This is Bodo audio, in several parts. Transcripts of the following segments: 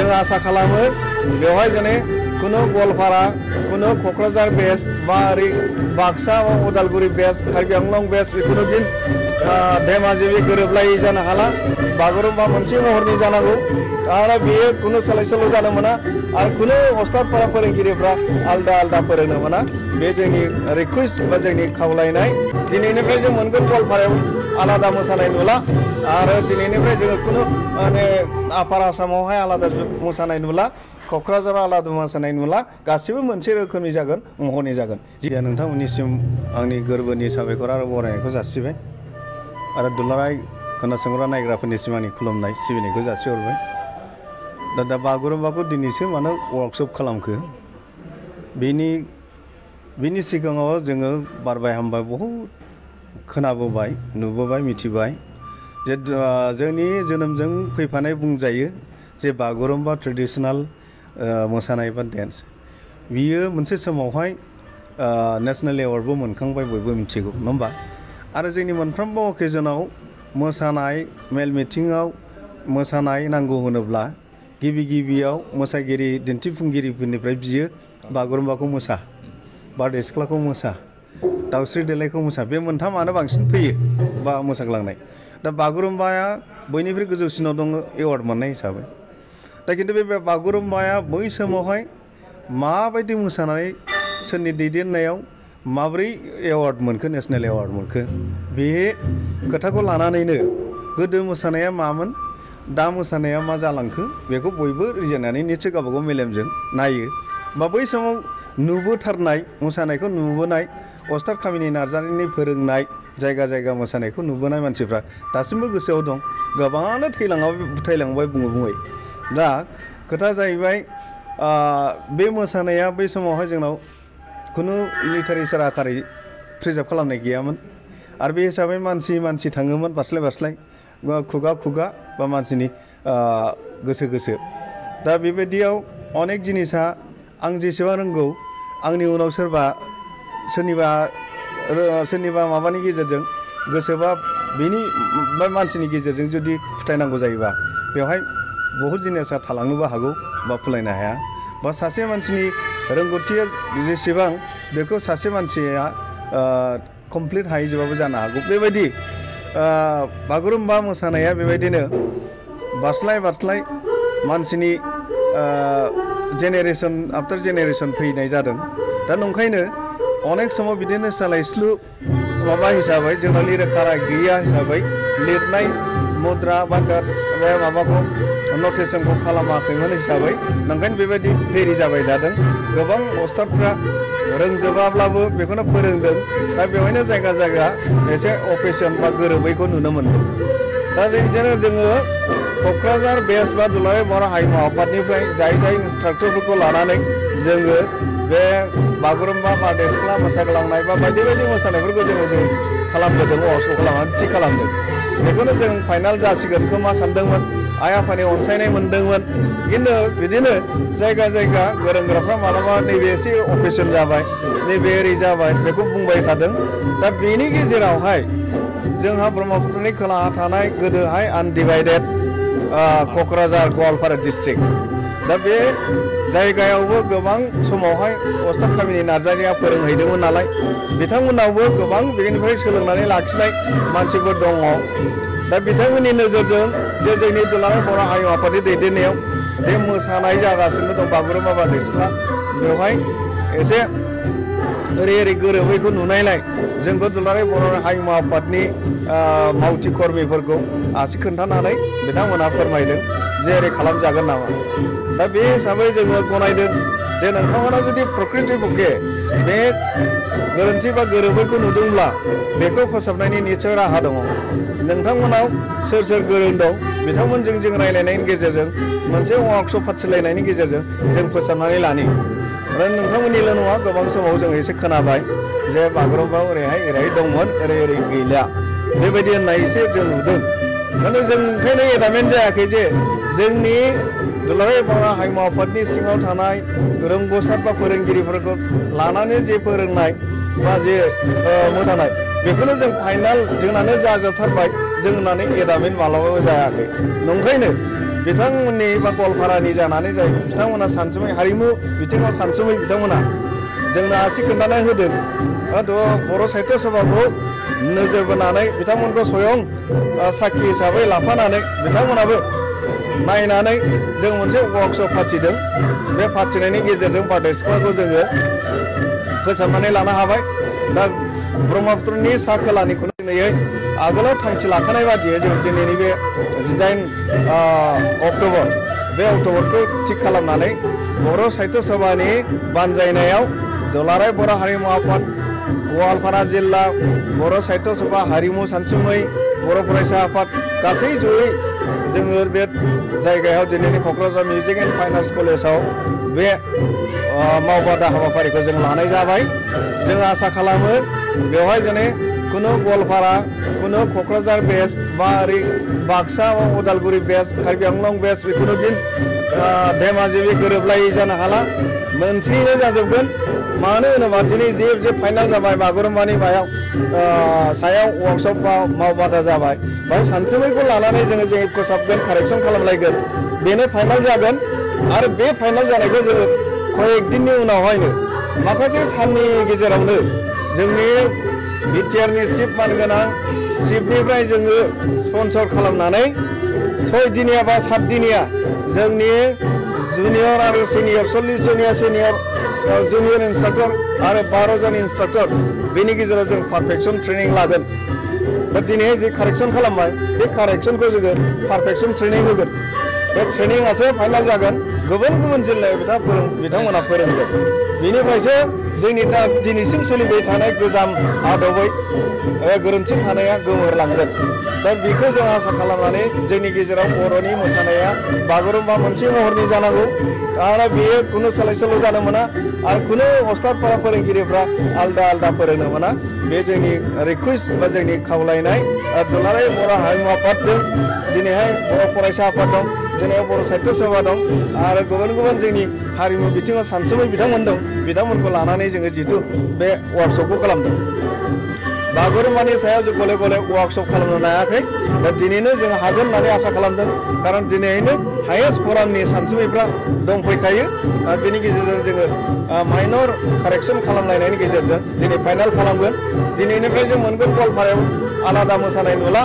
जों आसा खालामो बेवहाय जोंनि कुनु गवालपारा कुनु क'क्राझार बेस बा ओरै बाक्सा बा उदालगुरि बेस कार्बि आंलं बेस बेखौनो दिन धेमाजि गोरोबलायै जानो हाला बागुरुम्बा मोनसे महरनि जानांगौ आरो बेयो कुनु सोलाय सोल' जानो मोना आरो कुनु अस्तादफोरा फोरोंगिरिफ्रा आलदा आलदा फोरोंनो मोना बे जोंनि रिकुवेस्ट बा जोंनि खावलायनाय दिनैनिफ्राय जों मोनगोन गवालपारायाव आलादा मोसानाय नुला आरो दिनैनिफ्राय जोङो कुनु माने आपार आसामावहाय आलादा मोसानाय नुला क'क्राझाराव आलादा मोसानाय नुला गासिबो मोनसे रोखोमनि जागोन महरनि जागोन जिया नोंथांमोननिसिम आंनि गोरबोनि साबायखर आरो बरायनायखौ जासिबाय आरो दुलाराय खोनासंग्रा नायग्राफोरनिसिम आंनि खुलुमनाय सिबिनायखौ जासिहरबाय दा बागुरुम्बाखौ दिनैसो मानो वर्कशप खालामखो बेनि सिगाङाव जोङो बारबाय हामबाय बहुद खोनाबोबाय नुबोबाय मिथिबाय जे जोंनि जोनोमजों फैफानाय बुंजायो जे बागुरुम्बा ट्रेडिशनेल मोसानाय बा डेन्स बियो मोनसे समावहाय नेशनेल एवार्डबो मोनखांबाय बयबो मिथिगौ नङा होमबा आरो जोंनि मोनफ्रोमबो अकेजनाव मोसानाय मेल मिटिङाव मोसानाय नांगौ होनोब्ला गिबियाव मोसागिरि दिन्थिफुंगिरिफोरनिफ्राय बियो बागुरुम्बाखौ मोसा बारदै सिख्लाखौ मोसा दाउस्रि देलायखौ मोसा बे मोनथामानो बांसिन फैयो बा मोसाग्लांनाय दा बागुरुम्बाया बयनिख्रुइ गोजौसिनाव दङ एवार्ड मोननाय हिसाबै दा खिन्थु बे बागुरुम्बाया बै समावहाय माबायदि मोसानानै सोरनि दैदेननायाव माब्रै एवार्ड मोनखो नेशनेल एवार्ड मोनखो बे खोथाखौ लानानैनो गोदो मोसानाया मामोन दा मोसानाया मा जालांखो बेखौ बयबो रिजायनानै निश्चय गावबागाव मेलेमजों नायो बा बै समाव नुबोथारनाय मोसानायखौ नुबोनाय अस्ताद कामिनि नार्जारिनि फोरोंनाय जायगा मोसानायखौ नुबोनाय मानसिफ्रा दासिमबो गोसोआव दं गोबाङानो थैलांबाय बुङै दा खोथा जाहैबाय बे मोसानाया बै समावहाय जोंनाव खुनु लिटारेचार आकारै प्रिजार्भ खालामनाय गैयामोन आरो बे हिसाबै मानसि थाङोमोन बारस्लाय खुगा बा मानसिनि गोसो दा बेबायदियाव अनेक जिनिसा आं जेसेबां रोंगौ आंनि उनाव सोरनिबा माबानि गेजेरजों गोसोबा बेनि मानसिनि गेजेरजों जुदि फोथायनांगौ जायोबा बेवहाय बहुद जिनिसा थालांनोबो हागौ बा फुलायनो हाया बा सासे मानसिनि रोंगौथिया जेसेबां बेखौ सासे मानसिया कमप्लिट हायैजोबाबो जानो हागौ बेबायदि बागुरुम्बा मोसानाया बेबायदिनो बारस्लाय मानसिनि जेनेरेसन आफ्टार जेनेरेसन फैनाय जादों दा नंखायनो अनेक समाव बिदिनो सालायस्लु माबा हिसाबै जोंनाव लिरखारा गैया हिसाबै लिरनाय मुद्रा बा बे माबाखौ नटेसनखौ खालामाखैमोन हिसाबै नंखायनो बेबायदि फेरि जाबाय थादों गोबां अस्तादफ्रा रोंजोबाब्लाबो बेखौनो फोरोंदों दा बेवहायनो जायगा एसे अकेसन बा गोरोबैखौ नुनो मोनदों दा बिदिनो जोङो क'क्राझार बेस बा दुलाराय बर' हारिमु आफादनिफ्राय जाय इन्सट्राक्टरफोरखौ लानानै जोङो बे बागुरुम्बा बारदै सिख्ला मोसाग्लांनाय बा बायदि मोसानायफोरखौ जों खालामबोदों वर्कशप खालामनानै थि खालामदों बेखौनो जों फाइनाल जासिगोन खोमा सानदोंमोन आइ आफानि अनसायनाय मोनदोंमोन खिन्थु बिदिनो जायगा गोरों गोराफ्रा मालाबा नैबे एसे अकेसन जाबाय नैबे ओरै जाबाय बेखौ बुंबाय थादों दा बेनि गेजेरावहाय जोंहा ब्रह्मपुत्रनि खोलाहा थानाय गोदोहाय आनडिभाइडेड क'क्राझार गवालपारा डिस्ट्रिक्ट दा बे जायगायावबो गोबां समावहाय अस्ताद कामिनि नार्जारिया फोरोंहैदोंमोन नालाय बिथांमोनावबो गोबां बेनिफ्राय सोलोंनानै लाखिनाय मानसिफोर दङ दा बिथांमोननि नोजोरजों जे जोंनि दुलाराय बर' हारिमु आफादनि दैदेननायाव जे मोसानाय जागासिनो दं बागुरुम्बा बारदै सिख्ला बेवहाय एसे ओरै गोरोबैखौ नुनायलाय जोंखौ दुलाराय बर' हारिमु आफादनि मावथि कर्मिफोरखौ आसि खोन्थानानै बिथांमोनहा फोरमायदों जे ओरै खालामजागोन नामा दा बे हिसाबै जोङो गनायदों जे नोंथांमोना जुदि प्रकृति पक्षे बे गोरोन्थि बा गोरोबैखौ नुदोंब्ला बेखौ फोसाबनायनि निस्सय राहा दङ नोंथांमोनाव सोर गोरों दं बिथांमोनजों जों रायज्लायनायनि गेजेरजों मोनसे वर्कशप फाथिलायनायनि गेजेरजों जों फोसाबनानै लानि आरो नोंथांमोननिल' नङा गोबां समाव जों एसे खोनाबाय जे बागुरुम्बा ओरैहाय दंमोन ओरै गैला बेबायदि होननाय एसे जों नुदों खिन्थु जों ओंखायनो एदामेन्ट जायाखै जे जोंनि दुलाराय बर' हारिमु आफादनि सिङाव थानाय रोंगौसार बा फोरोंगिरिफोरखौ लानानै जे फोरोंनाय बा जे मोसानाय बेखौनो जों फाइनाल जोंनानो जाजोबथारबाय जों होननानै एदामेन्ट मालाबाबो जायाखै नंखायनो बिथांमोननि बा गवालपारानि जानानै जाय बिथांमोना सानसुमै हारिमु बिथिङाव सानसुमै बिथांमोना जोंनो आसि खोन्थानाय होदों बर' साहित्य सभाखौ नोजोर बोनानै बिथांमोनखौ स्वयं साखि हिसाबै लाफानानै बिथांमोनाबो नायनानै जों मोनसे वर्कशप फाथिदों बे फाथिनायनि गेजेरजों बारदै सिख्लाखौ जोङो फोसाबनानै लानो हाबाय दा ब्रह्मपुत्रनि सा खोलानिखौनो दिनैयै आगोलाव थांखि लाखानाय बादियै जों दिनैनि बे 18 अक्ट'बर बे अक्ट'बरखौ थिग खालामनानै बर' साहित्य सभानि बानजायनायाव दुलाराय बर' हारिमु आफाद गवालपारा जिल्ला बर' साहित्य सभा हारिमु सानसुमै बर' फरायसा आफाद गासै जयै जोङो बे जायगायाव दिनैनि Kokrajhar music and fine arts कलेजाव बे मावबादा हाबाफारिखौ जों लानाय जाबाय जों आसा खालामो बेवहाय दिनै कुनु गवालपारा कुनु क'क्राझार बेस बा ओरै बाक्सा बा उदालगुरि बेस कार्बि आंलं बेस बेखुनु दिन धेमाजि गोरोबलायै जानो हाला मोनसेयैनो जाजोबगोन मानो होनोबा दिनै जे फाइनाल जाबाय बागुरुम्बानि सायाव वर्कशप बा मावबादा जाबाय बाहाय सानसुमैखौ लानानै जोङो फोसाबगोन कारेक्सन खालामलायगोन बेनो फाइनाल जागोन आरो बे फाइनाल जानायखौ जोङो कयेक दिननि उनावहायनो माखासे साननि गेजेरावनो जोंनि बिटिआरनि चिफ मानगोनां चिफनिफ्राय जोङो स्पन्सर खालामनानै 6 दिनिया बा 7 दिनिया जोंनि जुनियर आरो सिनियर 40 जनिया सिनियर जुनियर इन्सट्राक्टर आरो 12 जन इन्सट्राक्टर बेनि गेजेराव जों पारफेक्शन ट्रेनिं लागोन दा दिनै जे कारेक्सन खालामबाय बे कारेक्सनखौ जोङो पारफेक्शन ट्रेनिं होगोन बे ट्रेनिंआसो फाइनाल जागोन गुबुन गुबुन जिल्लायाव बिथांमोना फोरोंगोन बेनिफ्रायसो जोंनि दा दिनैसिम सोलिबाय थानाय गोजाम आदबै गोरोन्थि थानाया गोमोरलांगोन दा बेखौ जों आसा खालामनानै जोंनि गेजेराव बर'नि मोसानाया बागुरुम्बा मोनसे महरनि जानांगौ आरो बेयो खुनु सोलाय सोल' जानो मोना आरो खुनु अस्तादफोरा फोरोंगिरिफ्रा आलदा आलदा फोरोंनो मोना बे जोंनि रिकुवेस्ट बा जोंनि खावलायनाय दुलाराय बर' हारिमु आफादजों दिनैहाय बर' फरायसा आफाद दं दिनै बर' साहित्य सभा दं आरो गुबुन गुबुन जोंनि हारिमु बिथिङाव सानसुमै बिथांमोन दं बिथांमोनखौ लानानै जोङो जिथु बे वार्कशपखौ खालामदों बागुरुम्बानि सायाव जों गले गले वार्कशप खालामनो हायाखै दा दिनैनो जों हागोन होननानै आसा खालामदों खारन दिनैनो हायेस्ट फरामनि सानसुमैफ्रा दंफैखायो आरो बेनि गेजेरजों जोङो माइनर कारेक्सन खालामलायनायनि गेजेरजों दिनै फाइनाल खालामगोन दिनैनिफ्राय जों मोनगोन गवालपारायाव आलादा मोसानाय नुला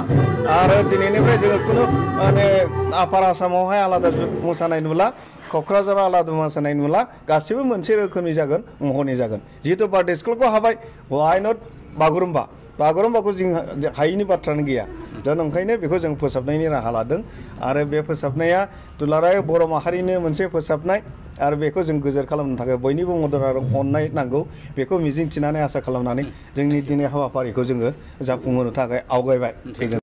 आरो दिनैनिफ्राय जोङो खुनु माने आपार आसामावहाय आलादा मोसानाय नुला क'क्राझाराव आलादा मोसानाय नुला गासिबो मोनसे रोखोमनि जागोन महरनि जागोन जिहेतु बारदै सिख्लाखौ हाबाय वाइ नट बागुरुम्बाखौ जों हायैनि बाथ्रानो गैया दा ओंखायनो बेखौ जों फोसाबनायनि राहा लादों आरो बे फोसाबनाया दुलाराय बर' माहारिनो मोनसे फोसाबनाय आरो बेखौ जों गोजोर खालामनो थाखाय बयनिबो मदद आरो अननाय नांगौ बेखौ मिजिंथिनानै आसा खालामनानै जोंनि दिनै हाबाफारिखौ जोङो जाफुंहोनो थाखाय आवगायबाय।